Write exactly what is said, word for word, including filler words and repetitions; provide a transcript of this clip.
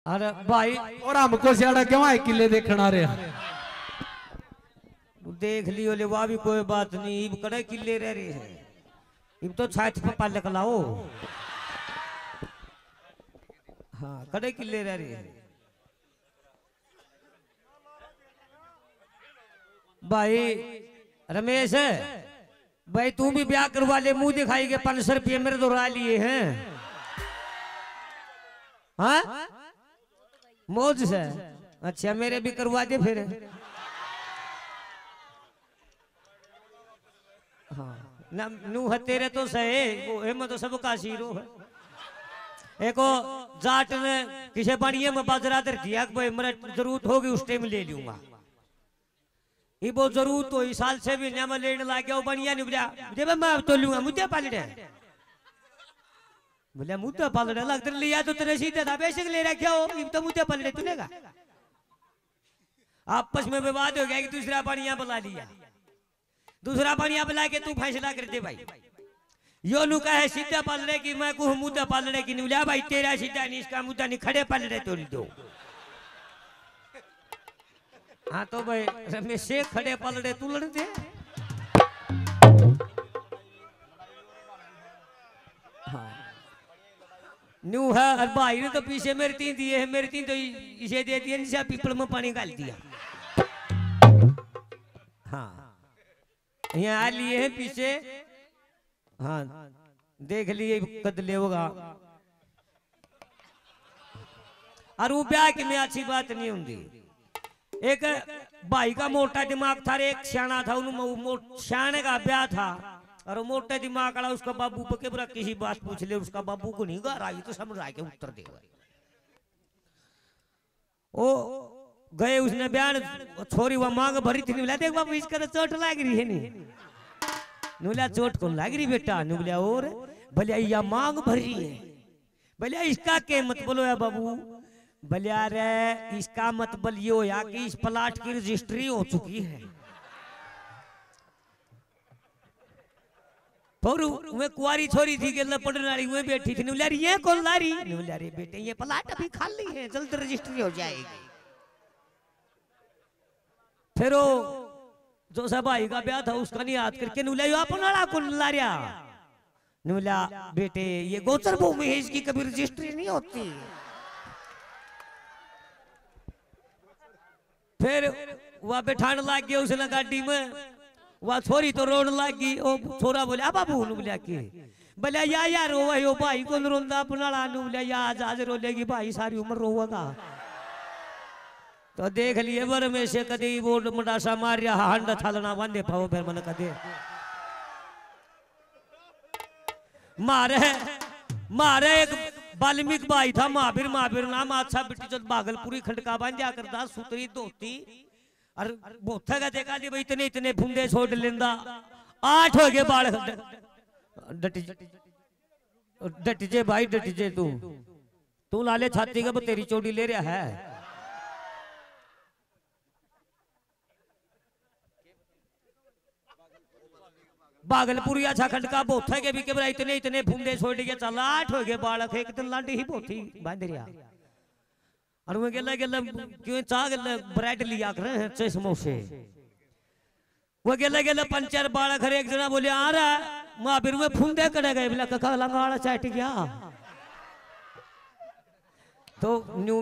अरे भाई, और हमको ज्यादा क्यों है किले देखना रे? देख लियो ले, वह भी कोई बात नहीं। इब कड़े किले रह रहे हैं, इब तो छाछ पे पालक लाओ। हाँ, कड़े किले रह रहे हैं भाई। रमेश, भाई तू भी ब्याह करवा ले, मुंह दिखाई के पाँच सौ रुपये मेरे तो रा लिए हैं। हाँ, मौज से। अच्छा, मेरे भी करवा दे फिर। हाँ ना, नू है तेरे तो सहे, वो है, मैं तो सबका सीरो है। एको जाट ने किसे बनिए में बाजरा धर दिया कि भाई मेरा जरूरत होगी, उस टाइम ले लूंगा। इब वो जरूरत हो, इस साल से भी न्या में लेने लग गया, वो बनिया नहीं बोला, जब मैं तो लूंगा मुद्दे पालड़े। बोले, मुद्दे पालड़े लगते लिया तो तेरे सीधे था, बेशक ले रखे हो, इब तो मुद्दे पालड़े तू लेगा। आपस में विवाद हो गया कि दूसरा बनिया बुला लिया, दूसरा बनिया बुला के तू फैसला कर दे भाई। यो नु कहे सीधे पालड़े की, मैं कहूँ मुद्दे पालड़े की, नु लिया भाई तेरा सीधा नहीं, इसका मुद्दा नहीं, खड़े पालड़े तोड़ दो। हाँ तो भाई, रमेश से खड़े पालड़े तू लड़ते। हाँ। न्यू है, और भाई ने तो पीछे मेरे तीन दिए हैं, मेरे तीन तो इ-, इसे दे दिए, नीचे पीपल में पानी डाल दिया। हाँ, यहाँ आ लिए हैं पीछे। हाँ, देख लिए कद ले होगा। और वो ब्याह की में अच्छी बात नहीं होती। एक भाई का मोटा दिमाग था, एक सियाना था, उन मो-, मो-, सियाने का ब्याह था, और वो मोटे दिमाग वाला उसका बाबू बके बुरा किसी बात पूछ ले, उसका बाबू को नहीं गारा, ये तो समझ आके उत्तर देगा। ओ गए उसने ब्याह, छोरी वह मांग भरी थी, बोला, "देख बाबू, इसका तो चोट लाग रही है नहीं।" नुला, "चोट कौन लाग रही बेटा?" नुला, "और?" बोले, "या मांग भर रही है।" बोले, "इसका के मत बोलो या बाबू?" बोले, "अरे, इसका मत बोल, ये होया कि इस प्लाट की रजिस्ट्री हो चुकी है।" पर वे कुआरी छोरी थी, गेल पढ़ने वाली, वे बैठी थी, नुला रही, "ये कौन ला रही?" नुला रही, "बेटे, ये प्लाट अभी खाली है, जल्द रजिस्ट्री हो जाएगी।" फिर वो जो सा भाई का ब्याह था, उसका नहीं याद करके नुला, "यो अपन वाला कौन ला रहा?" नुला, "बेटे, ये गोचर भूमि है, इसकी कभी रजिस्ट्री नहीं होती।" फिर वह बैठान लाग गया उसने गाड़ी में। वह छोरी तो रोन लाग गई। ओ छोरा बोले, "आ बाबू," नु बोलिया के, बोले, "या यार रो, यो भाई कौन रोंदा अपना ला?" नु बोलिया, "या आज, आज रो लेगी भाई, सारी उम्र रोवेगा।" तो देख लिए बर में से कदी वो मुंडासा मार रहा, हांडा थालना बांधे पाओ फिर मन कदे। मारे, मारे एक वाल्मीकि भाई था, महावीर, महावीर नाम, अच्छा बिट्टी चल भागलपुरी खंड का बांध्या करता, सुतरी धोती, और बोथे का देखा जी भाई, इतने, इतने फुंदे छोड़ लेंदा। आठ हो गए बाल। डट, डट जे भाई, डट जे तू, तू लाले छाती का, वो तेरी चोटी ले रहा है। भागलपुरिया छा खंड का बोथे के भी के बरा इतने, इतने फुंदे छोड़ के चला, आठ हो गए बालक, एक दिन लांडी ही बोथी बांध रिया। और वो गेला, गेला क्यों चाह गेला ब्रेड लिया कर रहे हैं, चे समोसे। वो गेला, गेला पंचर बालक, हर एक जना बोले, "आ रहा है।" महावीर में फुंदे कड़े गए, बोला, "कका लंगाड़ा चाट गया।" तो न्यू